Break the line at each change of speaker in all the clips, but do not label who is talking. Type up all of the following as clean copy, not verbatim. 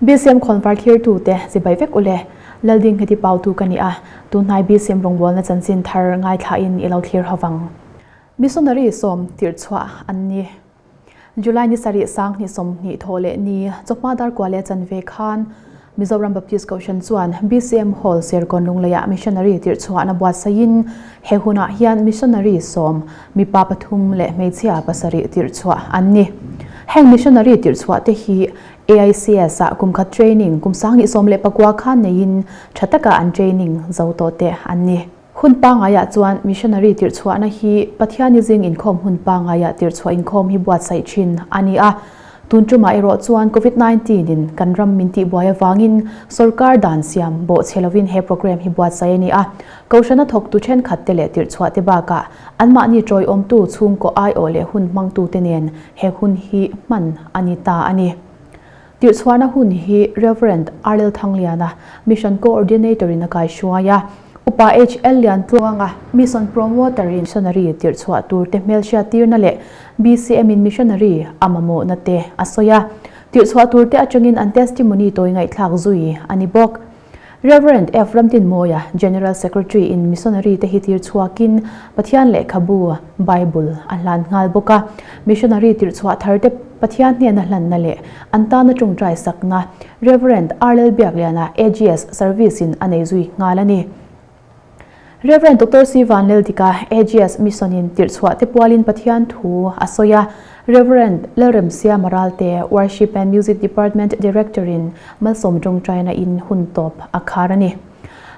BCM khawnvar thlirtute chibai vek ule. Laldingheti pautu ka ni a, tunhnai BCM rawngbawlna chanchin thar ngaithlain i lo thlir ho vang. Missionary sawm tirhchhuah an ni. July ni sarih 2020 thaw leh ni chawhma dar kua leh chanve khan Mizoram Baptist Kohhran chuan BCM Hall Serkawn Lungleiah Missionary tirhchhuahna buatsaihin he hunah hian Missionary sawm, mipa pathum leh hmeichhia pasarih tirhchhuah an ni. Heng Missionary tirhchhuah te hi AICS ah kum khat training kum 2019 khan neiin tha taka an training zo tawh te an ni. Hun pangaiah chuan missionary tirhchhuahna hi Pathiani zing inkhawm hun pangaiah tirhchhuah inkhawm hi buatsaih thin a ni a. Tun tumah erawh chuan Covid 19 in kan ram min tihbuai avangin sawrkar dan siam bawhchhe lovin he program hi buatsaih a ni a. Kohhrana thawktu thenkhatte leh tirhchhuahte bakah anmahni tawiawmtu chhungkaw aiawh leh hun hmangtute nen he hun hi hman a ni ta a ni. Tirhchhuahna hun hi Rev. Arlel Thangliana, Mission Coordinator in a kaihruai a, Upa HL Liantluanga, Mission Promoter in Missionary tirhchhuah tur te hmelhriattirna leh BCM in Missionary a mamawhna te a sawi a. Tirhchhuah tur te atangin an testimony tawi ngaihthlak zui a ni bawk. Rev. F. Ramtinmawia, General Secretary in Missionary te hi tir chhuakin Pathian lehkhabu, Bible, a hlan nghal bawk a. Missionary tirhchhuah thar te Pathian hnena hlanna leh an tana tawngtai sakna Rev. R. Lalbiakliana, AGS, Service in a nei zui nghal a ni. Rev. Doctor C. Vanleldika, AGS Mission in tirhchhuah te pualin Pathian thu a sawi a, Rev. Lalremsiama Ralte, Worship and Music Department Director in Malsawm tawngtaina in hun tawp a khar a ni.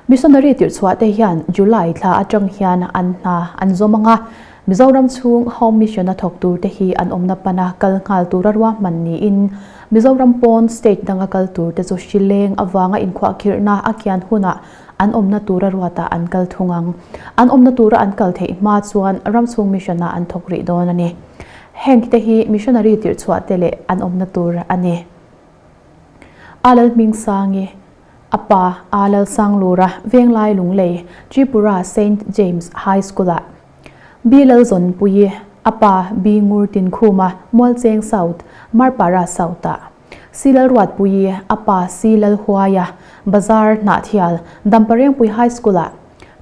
Missionary tirhchhuah te hian July thla atang hian an hna an zawm ang a, Mizoram chhung Home Mission a thawk tur te hi an awmna pana kal nghal tura ruahman niin Mizoram pawn state danga kal tur te chu hrileng avanga inkhuahkhirhna a kian hunah An awmna tura ruatah an kal thung ang. An awmna tura an kal theih hma chuan ramchhung mission-ah an thawk rih dawn a ni. Heng te hi missionary tirhchhuah te leh an awmna tur a ni. A Lalhmingsangi, a pa A Lalsanglura, Venglai Lunglei, Tripura Saint James High School-ah. B Lalzawnpuii, a pa B Ngurtinkhuma, Mualcheng South, Marpara South-ah. Si Lalruatpuii, a pa Si Lalhuaia, Bazar Hnahthial, Damparengpui High School-ah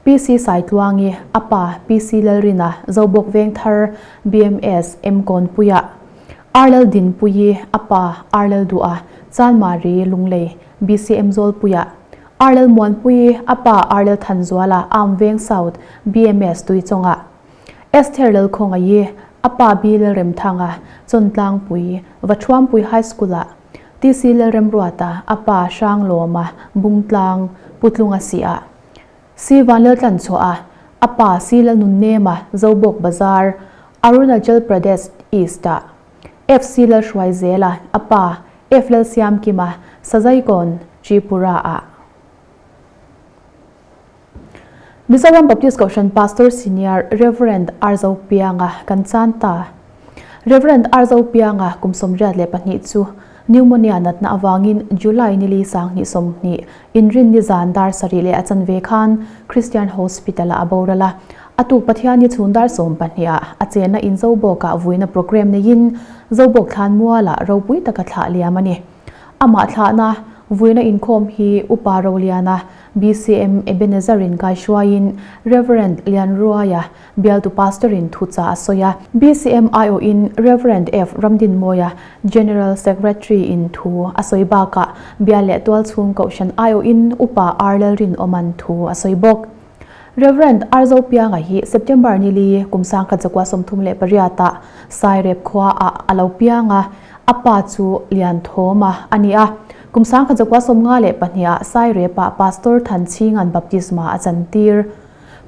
PC Saitluangi, a pa PC Lalrina, Zobawk Vengthar, BMS, Mkawnpuiah R Laldinpuii, a pa R Lalduha, Chanmari, Lunglei, BCM Zawlpuiah R Lalmuanpuii, a pa R Lalthanzuala, Amveng South, BMS Tuichawngah. Esther Lalkhawngaih, a pa B Lalremthanga, Chawntlangpui, Vathuampui High School-ah, TC Lalremruata, a pa Hranglawma, Bungtlang, Putlunga Siah, C Vanlaltlanchhuaha, a pa C Lalnunnema, Zobawk Bazar, Arunachal Pradesh East-ah, FC Lalhruaizela, a pa F Lalsiamkima, Sazaikawn, Tripura-ah. Mizoram Baptist Kohhran Pastor Senior Rev. Arzo Pianga kan chan ta. Rev. Arzo Pianga kum 82 chu pneumonia natna avangin July nili 2020 inrin ni zan dar sarih leh a chanve khan Christian Hospital ah a boral a. A tuk Pathianni chhun dar 12 ah a chenna in Zobawkah vuina programme neiin Zobawk thlan mualah ropui taka thlah liam a ni. Amah thlahna vuina inkhawm hi Upa Roliana, BCM Ebenezer in kaihruaiin Rev. Lianruaia, bialtu Pastor in thucha a sawi a. BCM aiawhin Rev. F. Ramdinmawia, General Secretary in thu a sawi bakah bial leh tualchhung kohhran aiawhin Upa R. Lalrinawman thu a sawi bawk. Rev. R. Zopianga hi September nili kum 1938 ah Sairep khua ah a lo piang a, a pa chu Lianthawma a ni a. Kum 1952 ah Sairep ah Pastor Thanchhinga'n baptisma a chantir.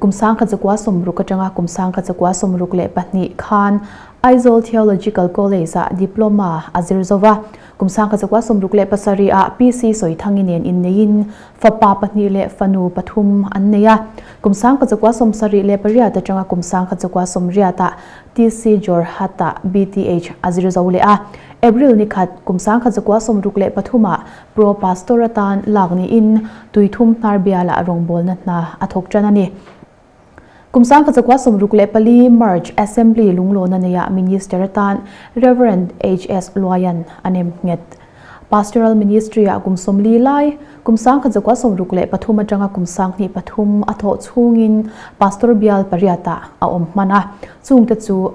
Kum 1960 atanga kum 1962 khan Aizawl Theological College ah Diploma a zir zo va. Kum 1967 ah PC Sawithangi nen inneiin Fapa pahnih leh fanu pathum an nei a, kum 1978 atanga kum 1980 ah TC Jorhat-ah BTH a zir zo leh a. April ni khat kum 1963 ah Pro Pastor atan lak niin Tuithum hnar bialah rawngbawlna hna a thawk tan a ni. Kum 1964 March Assembly lunglawna neiah Minister atan Rev. HS Luaian a nem nghet. Pastoral Ministry-ah kum 40 lai, kum 1963 atanga kum 2003 a thawh chhungin Pastor bial pariatah a awm hman a, chungte chu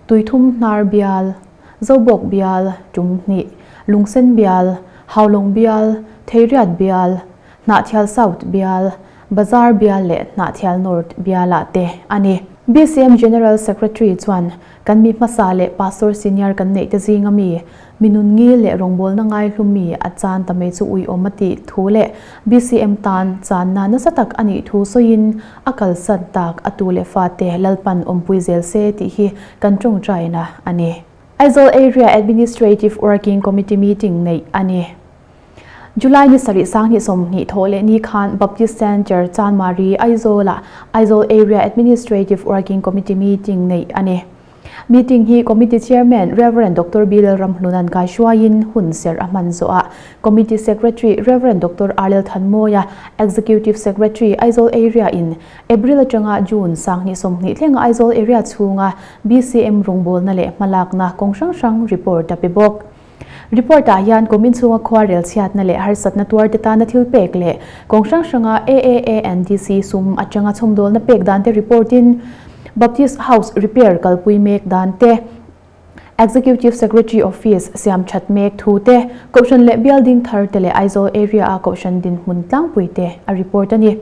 Tuithum Hnar bial, Zobawk bial, Tumhnih, Lungsen bial, Haulawng bial, Theiriat bial, Hnahthial South bial, Bazar bial leh Hnahthial North bialah te a ni. BCM General Secretary chuan kan mi hmasa leh Pastor Senior kan neih te zinga mi, mi nun ngil leh rawngbawlna ngaihlum mi a chan ta mai chu uiawm a tih thu leh BCM tan channa nasa tak a nih thu sawiin a kalsan tak a tu leh fate Lalpan awmpui zel se tih hi kan tawngtaina a ni. Aizawl Area Administrative Working Committee meeting neih a ni. July ni sarih 2020 thawh leh ni khan Baptist Centre, Chanmari, Aizawl-ah Aizawl Area Administrative Working Committee meeting neih a ni. Meeting hi Committee Chairman Rev. Doctor B. Lalramhluna'n kaihruaiin hun serh a hman zawhah Committee Secretary Rev. Doctor R. Lalthanmawia, Executive Secretary, Aizawl Area-in April atanga June 2020 thlenga Aizawl Area chhunga BCM rawngbawlna leh hmalakna kawng hrang hrang report a pe bawk. Report-ah hian kum inchhunga khuarel chhiatna leh harsatna tuarte tana thil pek leh kawng hrang hranga AAANDC sum atanga chhawmdawlna pek dante report-in Baptist House repair kalpui mek dante, Executive Secretary Office siam that mek thu te, Kohhran leh Building thar te leh Aizawl area-a Kohhran dinhmun tlangpui te a report a ni.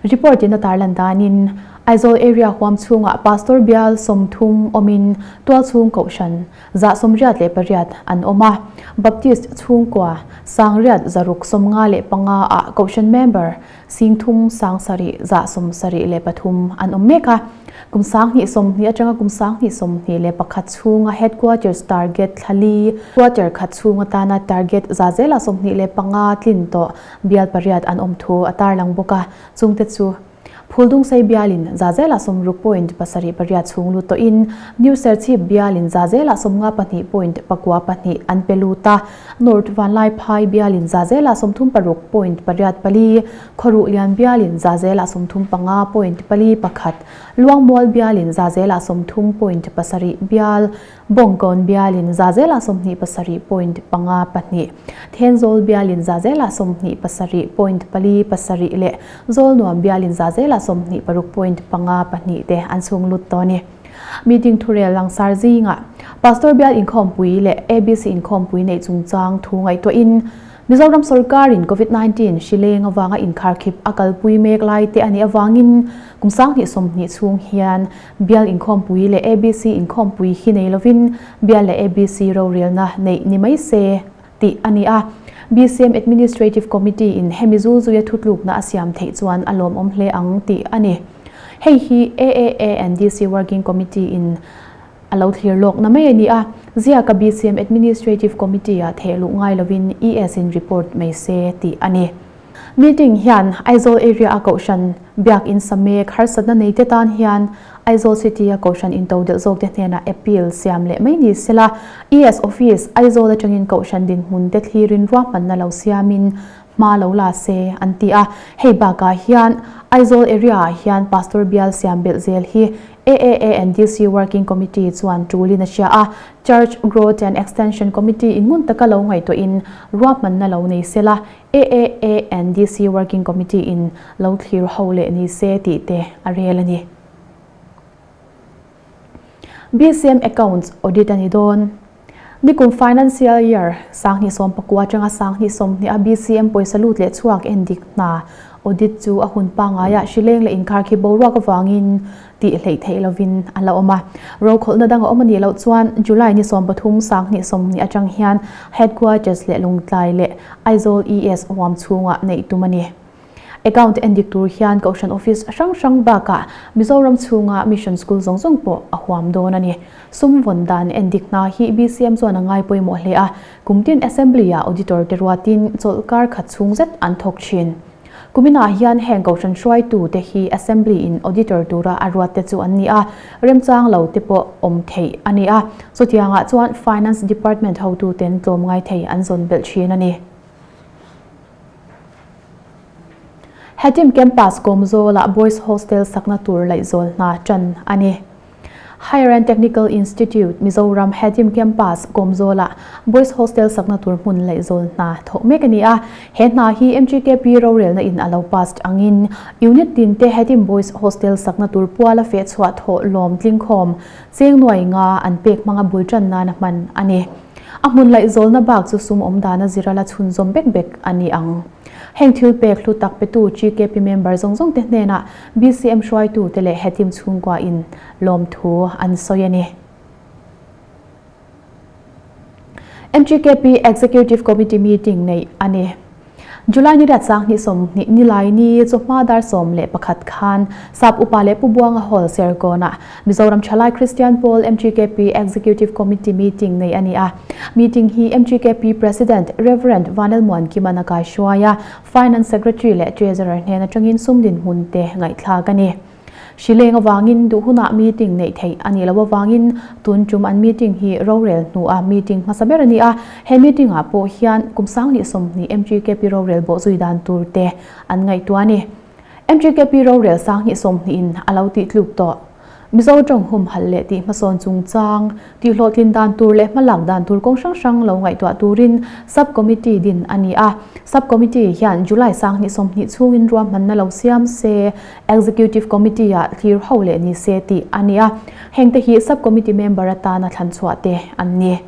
Report-in a tarlan danin Aizawl area huam chhungah Pastor bial 30 awmin tualchhung Kohhran 188 an awm a, Baptist chhungkua 1655 ah Kohhran member 37,173 an awm mek a. Kum 2020 atanga kum 2021 chhunga Headquarters target thla li, quarter khat chhung atana target 25% tlin tawh bial pariat an awm thu a tarlang bawk a, chungte chu Phuldungsei bialin 60% point pasarih pariat chhung lut tawhin New Serchhip bialin 52% point pakua pahnih an pe lut a, North Vanlaiphai bialin 36% point pariat pali, Khawruhlian bialin 35% point pali pakhat, Luangmual bialin 30% point pasarih bial, Bawngkawn bialin 27% point panga pahnih, Thenzawl bialin 27% point pali pasarih leh Zawlnuam bialin 26% point panga pahnih te an chhung lut tawh a ni. Meeting thurel langsar zingah Pastor bial inkhawmpui leh ABC inkhawmpui neih chungchang thu ngaihtuahin Mizoram sorkarin Covid 19 hri leng avanga inkharkhip a kalpui mek lai te a nih avangin kum 2020 chhung hian Bial inkhawmpui leh ABC inkhawmpui hi nei lovin Bial leh ABC rorelna neih ni mai se tih a ni a. BCM Administrative Committee in hemi zulzuia thutlukna a siam theih chuan a lawmawm hle ang tih a ni. Hei hi AAA and DC Working Committee in a lo thlir lawkna mai a ni a. Ziaka BCM Administrative Committee ah theh luh ngai lovin ES in report mai se tih a ni. Meeting hian Aizawl area a Kohhran Biakin sa mek harsatna neite tan hian Aizawl City a Kohhran intodelh zawkte hnenah appeal siam leh mai ni sela, ES Office, Aizawl atangin Kohhran dinhmun te thlirin ruahmanna lo siamin hma lo la se an ti a. Hei bakah hian Aizawl area ah hian Pastor bial siam belh zel hi AAA and DC Working Committee chuan tulin a hria a, Church Growth and Extension Committee in ngun taka lo ngaihtuahin ruahmanna lo nei sela, AAA and DC Working Committee in lo thlir ho leh ni se tih te a rel a ni. BCM Accounts Audit a ni dawn. Nikum Financial Year 2019 atanga 2020 a BCM pawisa lut leh chhuak en dik hna audit chu a hun pangaiah hrileng leh inkharkhip boruak avangin tih hleih theih lovin a la awm a. Rokhawlhna dang a awm a nih loh chuan July ni 13 2020 atang hian Headquarters leh Lungtlai leh Aizawl ES huam chhungah neih tum a ni. Account en dik tur hian Kohhran Office hrang hrang bakah Mizoram chhunga Mission School zawng zawng pawh a huam dawn a ni. Sum vawn dan en dik hna hi BCM chuan a ngai pawimawh hle a, kum tin Assembly-ah Auditor te ruatin chawlhkar khat chhung zet an thawk thin. Kuminah hian heng Kohhran hruaitute hi Assembly in Auditor tura a ruat te chu an ni a, remchang lo te pawh awm theih a ni a. Chutiangah chuan Finance Department hotuten tlawm ngai thei an zawn belh thin a ni. Hetim Campus Kawmzawlah Boys Hostel sakna tur laihzawl hna tan a ni. Higher and Technical Institute, Mizoram Hedim Campus, Kawmzawlah Boys Hostel sakna tur hmun laihzawl hna thawh mek a ni a. He hna hi MGKP rorelna in a lo passed angin Unit tin te Hedim Boys Hostel sakna tur puala feh chhuah thawh lawm tlingkhawm cheng nuai nga an pek hmanga bul tan nana hman a ni. A hmun laihzawlna bak chu sum awm dana zira la chhunzawm bek bek a ni ang. Heng thil pek hlu tak petu GKP member zawng zawng te hnenah BCM hruaitu te leh Hedim chhungkua in lawmthu an sawi a ni. MGKP Executive Committee meeting neih a ni. July ni riat 20 20 Nilaini chawhma dar 11 khan Sap Upa leh Pu Buanga Hall Serkawnah Mizoram Thalai Kristian Pawl MGKP Executive Committee meeting neih a ni a. Meeting hi MGKP President Rev. Vanlalmuan Kiman a kaihruai a, Finance Secretary leh Treasurer hnen atangin sum dinhmun te ngaihthlak a ni. Hrileng avangin duh hunah meeting neih theih a nih loh avangin tun tum an meeting hi rorel hnua meeting hmasa ber a ni a, he meeting ah pawh hian kum 2020 MGKP rorel bawhzui dan tur te an ngaihtuah a ni. MGKP rorel 2020 in a lo tih tluk tawh. Mizo tawng humhalh leh tih hmasawn chungchang, tihhlawhtlin dan tur leh hmalak dan tur kawng hrang hrang lo ngaihtuah turin Sub Committee din a ni a. Sub Committee hian July 2020 chhungin ruahmanna lo siam se, Executive Committee ah thlir ho leh ni se tih a ni a. Hengte hi Sub Committee member atana thlan chhuah te an ni.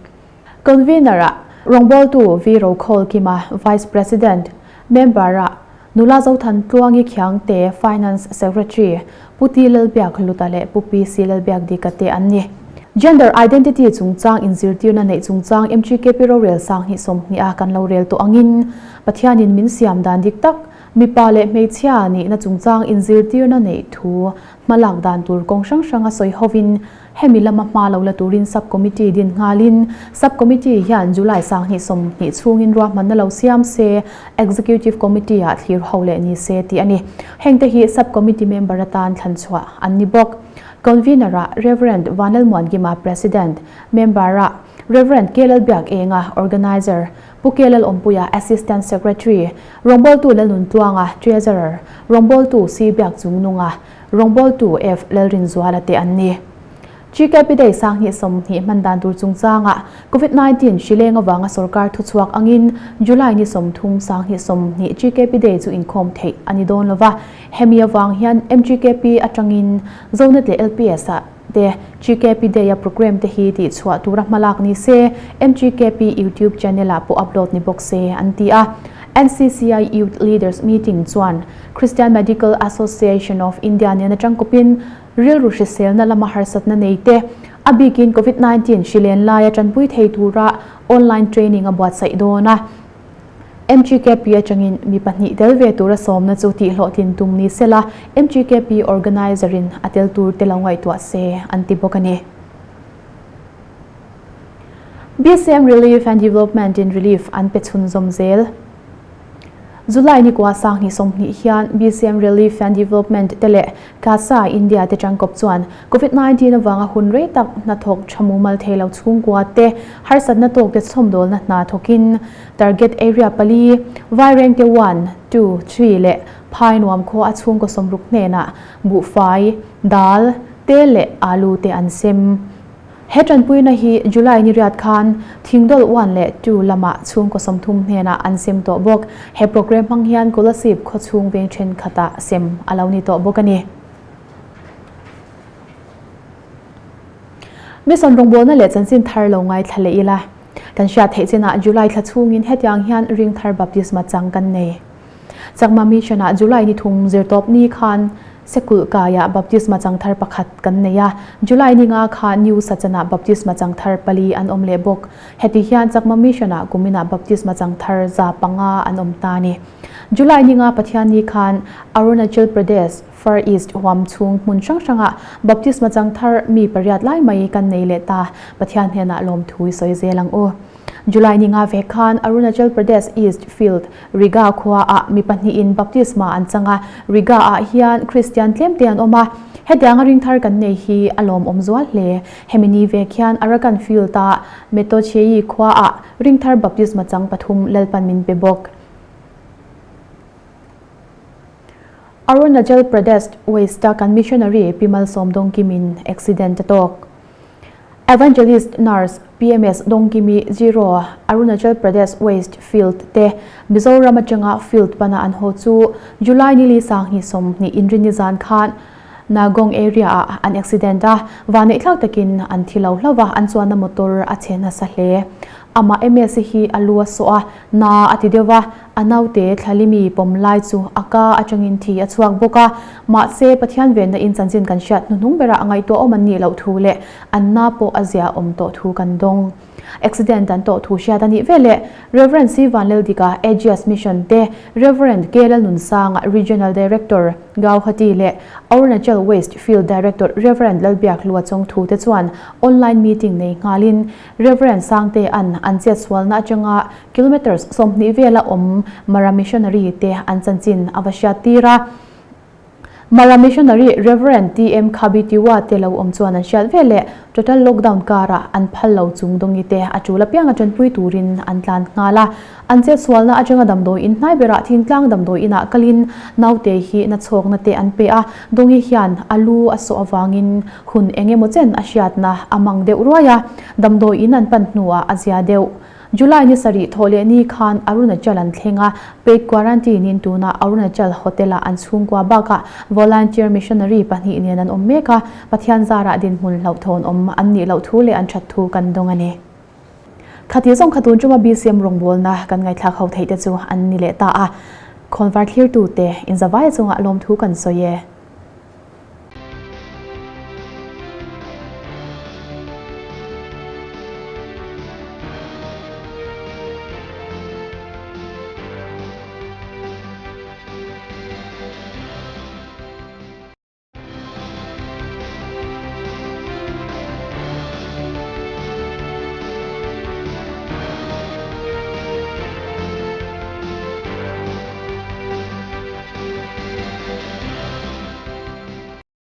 Convener ah rawngbawltu V Rokhawlkima, Vice President, member ah Nula Zothan Tluangi Khiangte, Finance Secretary, Pu T Lalbiak Hluta leh Pu PC Lalbiak Dika te an ni. Gender Identity chungchang inzirtirna neih chungchang MGKP rorel 2020 a kan lo rel tawh angin Pathianin min siam dan dik tak mipa leh hmeichhia nihna chungchang inzirtirna neih thu hmalak dan tur kawng hrang hranga sawi hovin Hemi lama hma lo la turin Sub Committee din nghalin Sub Committee hian July 2020 chhungin ruahmanna lo siam se, Executive Committee ah thlir ho leh ni se tih a ni. Hengte hi Sub Committee member atan thlan chhuah an ni bawk. Convener ah Rev. Vanlalmuankima, President, Member ah Rev. K Lalbiakenga, Organizer, Pu K Lalawmpuia, Assistant Secretary, Rawngbawltu Lalnuntluanga, Treasurer, Rawngbawltu C Biakchungnunga, Rawngbawltu F. Lalrinzuala te an ni. GKP Day 2020 hman dan tur chungchangah Covid 19 hri leng avanga sorkar thuchhuak angin July ni 30 2020 GKP Day chu inkhawm theih a ni dawn lova, hemi avang hian MGKP atangin Zonet leh LPS ah te GKP Day a programme te hi tihchhuah tura hmalak ni se MGKP YouTube channel ah pawh upload ni bawk se an ti a. NCCI Youth Leaders Meeting chuan Christian Medical Association of India nen atang kawpin rilru hriselna lama harsatna nei te, a bikin Covid 19 hri len laia tanpui thei tura online training a buatsaih dawn a. MGKP atangin mi pahnih tel ve tura sawmna chu tihhlawhtlin tum ni sela MGKP organiser in a tel tur te lo ngaihtuah se an ti bawk a ni. BCM Relief and Development in Relief an pe chhunzawm zel. July ni kua 2020 hian BCM Relief and Development te leh CASA India te tangkawp chuan Covid 19 avanga hun rei tak hnathawk tha mumal thei lo chhungkua te harsatna tawk te chhawmdawlna hna thawkin target area pali, Vairengte one, two, three leh Phai nuam khua a chhungkaw 60 hnenah buhfai, dal, te leh alu te an sem. He tanpuina hi July ni riat khan Thingdawlh one leh two lamah chhungkaw 30 hnenah an sem tawh bawk. He programme hmang hian Kolasib khawchhung veng thenkhatah sem a lo ni tawh bawk a ni. Mission rawngbawlna leh chanchin thar lo ngaithla leh ila. Kan hriat theih chinah July thla chhungin hetiang hian ringthar baptisma chang kan nei. Chakma Mission-ah July ni thum zirtawp ni khan Sekulh kaiah baptisma chang thar pakhat kan nei a, July ni nga kha New Sachanah baptisma chang thar pali an awm leh bawk. Heti hian Chakma Mission-ah kuminah baptisma chang thar 500 an awm ta a ni. July ni nga Pathianni khan Arunachal Pradesh, Far East huam chhung hmun hrang hrangah baptisma chang thar mi pariat lai mai kan nei leh ta. Pathian hnenah lawmthu i sawi zel ang u. July ni nga vek khan Arunachal Pradesh East Field, Riga khua ah mi pahnihin baptisma an chang a, Riga ah hian Kristian tlem te an awm a, hetianga ringthar kan nei hi a lawmawm zual hle. Hemi ni vek hian Arakan Field ah Metochei khua ah ringthar baptisma chang pathum Lalpan min pe bawk. Arunachal Pradesh West-a kan missionary Pi Malsawm Dawngkimin accident a tawk. Evangelist Nurse PMS Dawngkimi Zero, Arunachal Pradesh West Field te Mizoram atanga field pana an haw chu July ni li sanghnih 20 Inrinni zan khan Nagong area ah an accident a, vaneihthlak takin an thi lo hlauh a, an chuanna motor a chhe nasa hle. Amah MS hi a lu a sawh a, na a ti deuh a, a naute Thlalimi pawm lai chu a ka atangin thi a chhuak bawk a, mahse Pathian venna in chanchin kan hriat hnuhnung berah a ngaihtuahawm an nih loh thu leh an na pawh a zia awm tawh thu kan dawng. Accident an tawh thu hriat a nih veleh Rev. C. Vanleldika, Agius Mission te, Rev. K. Lalnunsanga, Regional Director, Gauhati leh Arunachal West Field Director Rev. Lalbiakhlua Chawngthu te chuan online meeting nei nghalin Rev. Sangtea'n an chetsualna atanga kilometres 20 vela awm Mara Missionary te an chanchin a va hriat tir a. Mara Missionary Rev. TM Khabitiwa te lo awm chuan an hriat veleh total lockdown karah an phal lo chung dawngi te a tul apiang a tanpui turin an tlan nghal a. An chetsualna atanga damdawi in hnai berah thingtlang damdawi inah kalin naute hi na chhawkna te an pe a, dawngi hian a lu a sawh avangin hun eng emaw chen a hriatna a mang deuh ruai a, damdawi in an pan hnuah a zia deuh. July ni sarih thawh leh ni khan Arunachal an thleng a, paid quarantine in tunah Arunachal Hotel ah an chhungkua bakah volunteer missionary pahnih nen an awm mek a, Pathian zarah dinhmun hlauhthawn awm an nih loh thu leh an that thu kan dawng a ni. Khati zawng kha tun tuma BCM rawngbawlna kan ngaihthlak ho theih te chu an ni leh ta a, khawnvar thlirtute inzavaia chungah lawmthu kan sawi e.